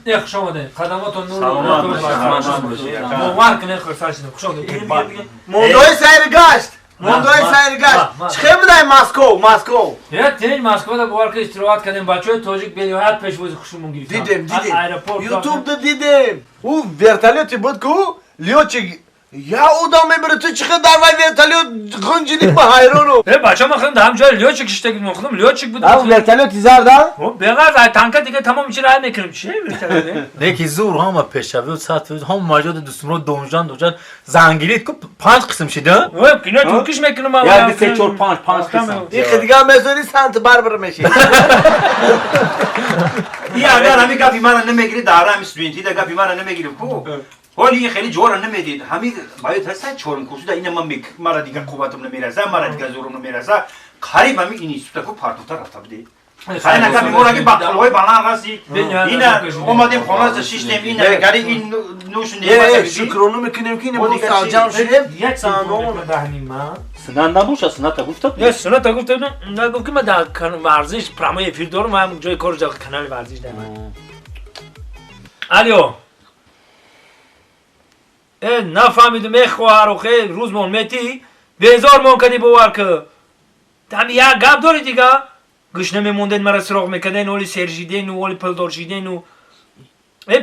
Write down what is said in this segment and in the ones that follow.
Не, хуш омадед. Қадамото нур. Саломат бошед. Бовар кунед, хурсанд шудам. Хуш омадед. Мондои сайри гашт. Мондои сайри гашт. Чӣ будай Москов, Москов? Я тинч Москвада, бовар кунед, истироҳат кардем. Бачаҳои тоҷик бениҳоят пешвози хушумон гирифтанд. Дидем, дидем. Аэропорт. Ютубда дидем. Ӯ вертолёте буд ку, лётчик я одам мебарад, ту чӣ дар вай вертолёт ғунҷидӣ, ба ҳайрону. Э, бача, ман худам дар ҳам ҷои лётчик шишта будем, худам лётчик будам. Ав вертолёти зарда? Беғарз, ай танка дига тамом чира ай мекунем. Чи вертолёт? Неки зур ҳама пешавиёт сатвиёт ҳама маҷоди дустумро донжан донжан зангирид ку панҷ қисм шида. Ой, кино туркиш мекунам. Як, ду, се, чор, панҷ, панҷ қисм. Ихи дига мезони Санта Барбара меши. И агар ҳамин гапи мара намегирӣ, дар ҳами студентӣ да гапи мара намегирӣ ку. Ҳоли ин хеле ҷора намедид. Ҳамин бояд ҳаста чорум курсида ина ман мара дига қувватам намераса, мара дига зӯрам намераса. Қариб ҳамин института ку партофта рафта будӣ. Хайна гапи мора ки ба қулҳои баланд расид. Ина омадем хона шиштем, ина гари ин нӯшу Э, шукрону мекунем ки ина бо сарҷам шудем. Як телефон мекунад ҳамин ман. Синан набоша, сината гуфта. Не, сината гуфта будам, на гуфт ки ман дар варзиш прямой эфир дорам, ман ҷои кор ҷо канали варзиш дорам. Алло. Э, нафаҳмидум, э, хоҳару, хе, рӯзмон метӣ? Безор мон кардӣ, бовар ки. Ҳами як гап дорӣ дига? Гӯш намемондед, мара суроғ мекарден, оли сержидену, оли пулдор шидену. Э,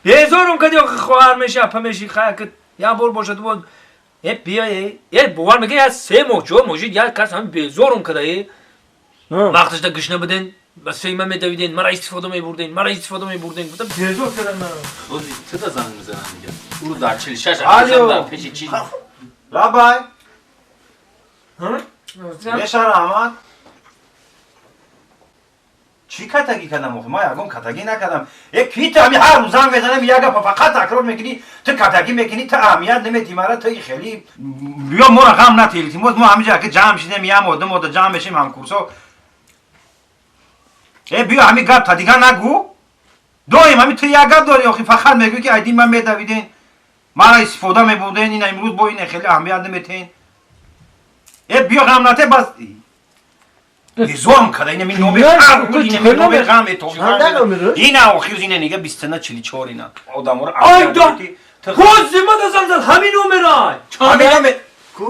безорум кардӣ, охи, хоҳар меши, апа меши, хая ки як бор бошад, бо э, биё, э, э, бовар мекунӣ, як 3 моҳ, 4 моҳ шид, як кас ҳами безорум карда, э. Вақташда гӯш набуден, ба сӯи ман медавиден, мара истифода мебурден, мара истифода мебурден. Гуфтам, безор кардам маро. Бози туда занг мезанам дига. Ӯро дар 46 Алло. дар пеши чи? Лабай. Ҳа? Меша, раҳмат. Чӣ катагӣ кардам охи? Ман ягон катагӣ накардам. Э, ки ту ҳами ҳар рӯз занг мезанам, як гапа фақат такрор мекунӣ, ту катагӣ мекунӣ, ту аҳамият наметӣ мара, ту хеле биё моро ғам натӣ, илтимос, мо ҳамиҷа ки ҷамъ шидем, як моҳ, 2 моҳ ҷамъ мешем ҳамкурсо. Э, биё ҳами гап та дига нагӯ. Доим ҳами ту як гап дорӣ охи, фақат мегӯӣ ки айди ман медавиден, мара истифода мебурден, ина имрӯз бо ина хеле аҳамият наметен. Э, биё ғам нате, бас безорм када, ина ми номер, ина ми номер ғам Чанд номер? Ина охир ина нига 29 44, ина одаморо. Ай да! Боз мада занг зад ҳамин номерай. Ҳамин номер.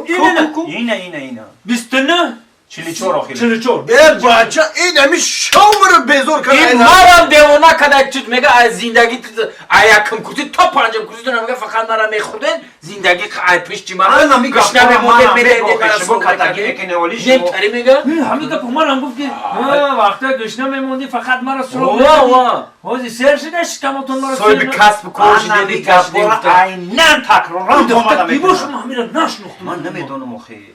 Ина Ина, ина, ина. 29 44 охир. 44. Э, бача, ин ҳами шомро безор карда. Ин марам девона када, чуд мега, аз зиндагӣ а якм курси то панҷам курси ту мега, фақат мара мехӯрден, зиндагӣ ай пишти мара Ман ҳами гушна гапҳоро мемонден, манам медеден, мегӯ, мара шумо суруд катагӣ мекарден. мекунед, оли шумо. Немтари мега. Ҳамин гапо манам гуфт ки вақте гӯшна мемондӣ, фақат мара суроғ Ва, мекардӣ. ва. Ҳозир сер шида, шикамотон мара Соҳиби касбу кор Ман шиден, ҳами гапҳоро айнан такроран омада Ки бош, мекунам. ман ҳамира нашнохтам. Ман намедонам охи.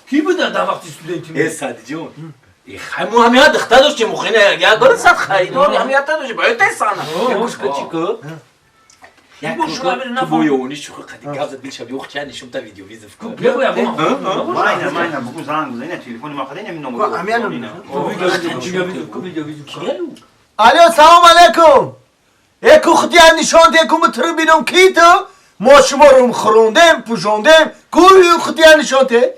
Ки буда дар вақти студентӣ? Э, Садиҷон. Э, хай мо ҳамия духта доштем, охина як бор сад харидор ҳамия та доштем, бояд тесана. О, Гӯш ка, чӣ ку? Як Бо шумо ҳамира ту нафаҳмид. бо ёвони шӯхи қади гап зад, бил шаб ёх ча нишум та видео вызов ку. Бегӯ ягон. Майна, майна, бугу занг бизан, ина телефони ма қада, ина ми номер. Ҳамин номер. Видео вызов ку. Алло, салом алейкум. Э, ку худия нишон де, ку мутру бинам, ки ту? Мо шуморо хӯрондем, пӯшондем, ку худия нишон де?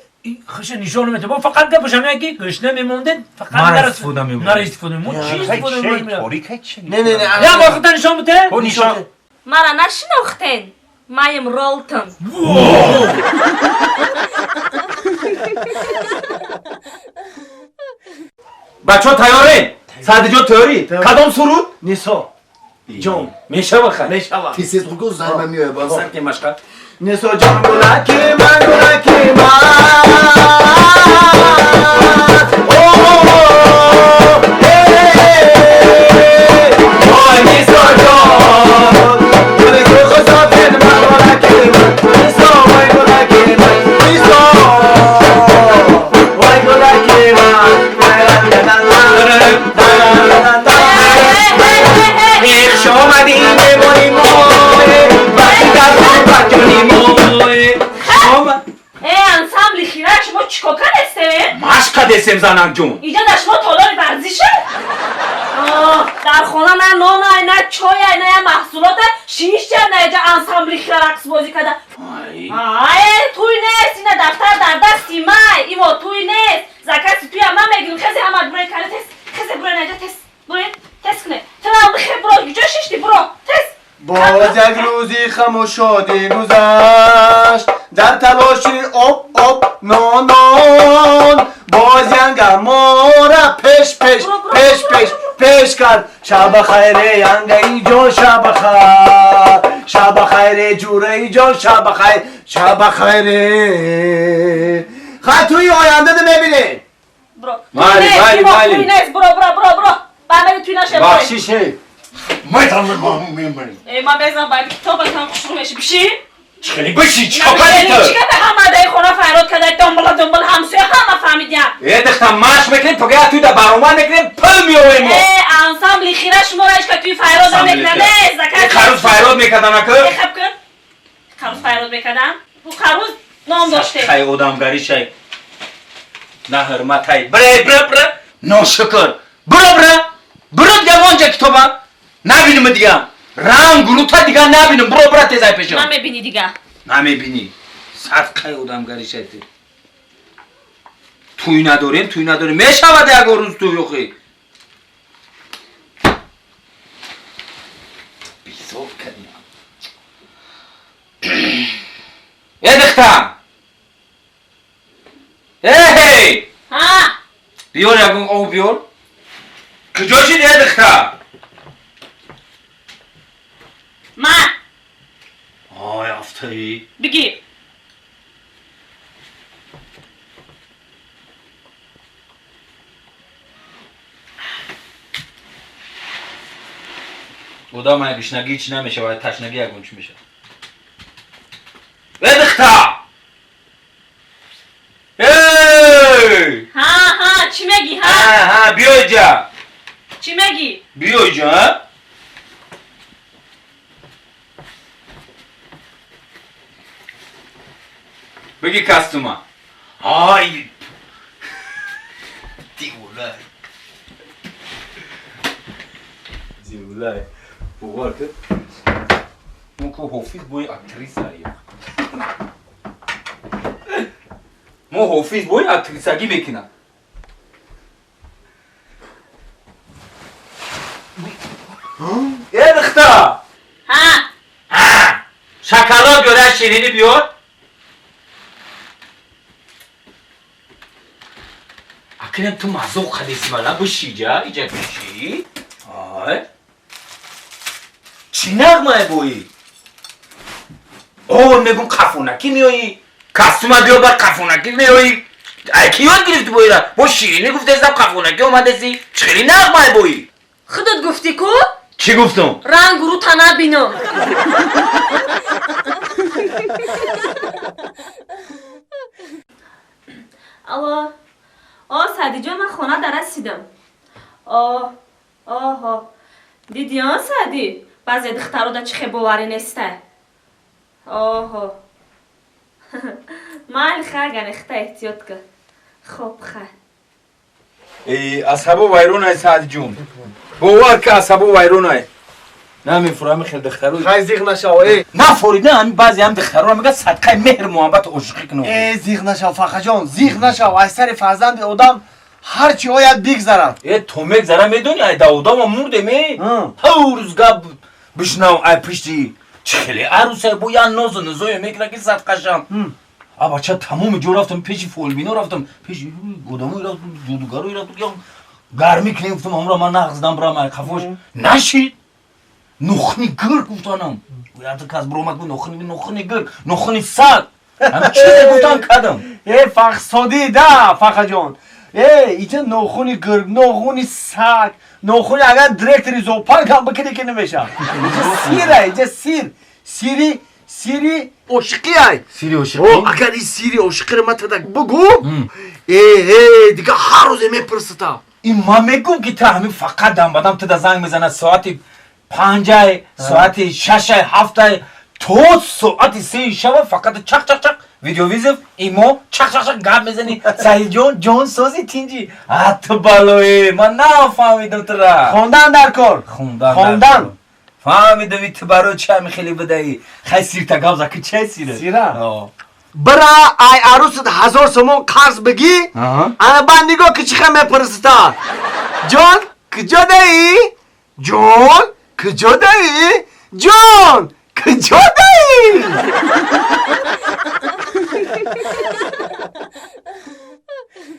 Хаша нишон наметам. Бо фақат гапаш ҳамин ки гӯшна мемондед, фақат Мара истифода мебурдед. Мара истифода мебурдед. Мо чӣ истифода мебурдем? Торика чи? Не, не, не. Як бор худта нишон бите? Ко нишон. Мара нашинохтен? Маем Ролтон. Бачаҳо тайёрен? Садиҷон, тайёрӣ? Кадом суруд? Нисо. Ҷон. Мешава, хай. Мешава. Тез гу займа меояд ба. Сар ки машқа. Нисо ҷон, гулаки ман, гулаки ман. О, э, Ой, Нисо ҷон. Гули хусотин ман, гулаки ман. Нисо, вай гулаки ман. Нисо, вай гулаки ман. Хуш омадӣ, меҳмони мо, вақти дар бачони мо. Э, ансамбли хира, шумо чикор кардестем? Машқа десем, занакҷон. Иҷо дар шумо толори варзиша? Дар хона на нонай, на чойай, на я маҳсулота, шишча, на иҷа ансамбли хира рақсбозӣ карда. Ай, туй нест, ина дафтар дар дасти май, иво туй нест. Закази туя ман мегирим, хезе ҳама бурен кара тез, хезе бурен аҷа тез. Буред, тез кунед. Тирам бихе буро, куҷо шишти буро, тез. Боз як рӯзи хаму шодӣ гузашт дар талоши об об нон нон боз янга мора пеш пеш пеш пеш пеш кард шаба хайре янгаи ҷон шаба хайр шаба хайре ҷураи ҷон шаба хайр шаба хайре хай туи оянда намебинем Буро. Майли, майли, майли. Туй нест, буро, буро, буро, буро. Баъмери туй наша. Бахшише. Э, ман мезанам баъди китобатам хушрӯ меши. Биши? Хеле биши, чикор кардӣ ту? Чӣ карда ҳама дар хона файрод карда, домбала домбала ҳамсоя ҳама фаҳмидям. Э, духтар, машқ мекунем, пага туй да баромад мекунем, пул меорем мо. Э, ансамбли хира шуморо ҳеч ка туи файрод намекунад. Не, заказ. Э, қаруз файрод мекардан ака? Э, хаб кун. Қаруз файрод мекардан. Ӯ қаруз ном доште. Хай одамгарӣ шай. На ҳурматай. Бре, бре, бре. Ношукр. Бро, бре. Бро дига вонҷа китоба. Набинам дига. Ранг рута дига набинам. Бро, бро тезай пешам. Намебинӣ дига. Намебинӣ. Садқаи одамгарӣ шай ту. Туй надорем, туй надорем. Мешавад ягон рӯз туй охи. Безор кардем. Э, духтар. Эй! Ҳа? Биёр ягон об биёр. Куҷо шид, э, духтар? Ман. Ай, афтаи. Бигир. Одам ай гушнагӣ чӣ намешавад, ай ташнагӣ ягон чӣ мешавад. Э, духтар! Эй! Ҳа, ҳа, чӣ мегӣ, ҳа? Ҳа, ҳа, биё иҷа. Чӣ мегӣ? Биё иҷа, ҳа? Бигӣ костюма. Ай! Девона. Девона. Бовар кун. Мо ку ҳофиз бои актрисаем. Мо ҳофиз бои актрисагӣ мекунам. Э, духтар! Ҳа? Ҳа! Шоколад биёр, як ширинӣ биёр. Акнун ту мазоқ кардеси мана биши иҷа, иҷа биши. Ай. Чӣ нағмае бои? О, мегум қафонакӣ меоӣ. Костюма биёр, баъд қафонакӣ меоӣ. Ай, кӣ ёд гирифтӣ боира? Бо ширинӣ гуфтесам қафонакӣ омадеси. Чӣ хеле нағмае бои? Худат гуфтӣ ку? Чӣ гуфтам? Ранг рута набинам. Алло. О, Саъдиҷон, ман хона дарасидам. О, оҳо. Дидӣ он Саъдӣ? Баъзе духтаро да чӣ хел боварӣ нестай. Оҳо. Майли хай, агар хита эҳтиёт кун. Хоб, хай. Э, асабо вайронай, Саъдиҷон. Бовар ка, асабо вайронай. Намефурами хел духтаро. Хай зиғ нашав, э. Нафорида ҳамин баъзе ҳам духтароро мегӯяд садқаи меҳр муҳаббату ошиқӣ кунам. Э, зиғ нашав, Фахаҷон, зиғ нашав. Аз сари фарзанди одам ҳар чӣ ояд бигзарад. Э, то мегзара медонӣ, ай даводама мурдем, э. Ҳар рӯз гап бишнав ай пишти чӣ хеле арӯсай бо як нозу низое мекунад ки садқашам. А бача тамоми ҷо рафтам, пеши фолбино рафтам, пеши одамое рафтам, ҷодугарое рафтам, гармӣ кунем гуфтам, ҳамро ман нағздам бирам ай қафош. Нашид. Нохуни гирд гуфтанам. Як кас биромад гуфт нохуни, нохуни гирд, нохуни саг. Ҳамин чизе гуфтан кардам. Э, Фахсодӣ да, Фахаҷон. Э, иҷа нохуни гирд, нохуни саг, нохуни агар директори зоопарк ҳам бикунӣ ки намешавад. Иҷа сира, иҷа сир. Сири, сири ошиқӣ ай. Сири ошиқӣ? О, агар ин сири ошиқиро ман тада бугӯ, э, э, дига ҳар рӯзе мепурситам. Ин ман мегӯм ки ту ҳамин фақат дамбадам туда занг мезанад соати панҷай, соати шашай, ҳафтай, то соати сеи шаба фақат чақ чақ чақ видеовызов, имо чақ чақ чақ гап мезанӣ. Саҳидҷон, ҷон сози тинҷӣ. А ту балое, ман нафаҳмидам тура. Хондан дар кор. Хондан. Хондан. Фаҳмидам ту барои чӣ ҳамин хеле будаӣ. Хай сирта гап за ки чай сира? Сира? Бира ай арӯсат 1000 сомон қарз бигӣ, ана баъд нигоҳ ки чӣ хел мепурсита. Ҷон? Куҷо даӣ? Ҷон, куҷо даӣ? Ҷон, куҷо даӣ?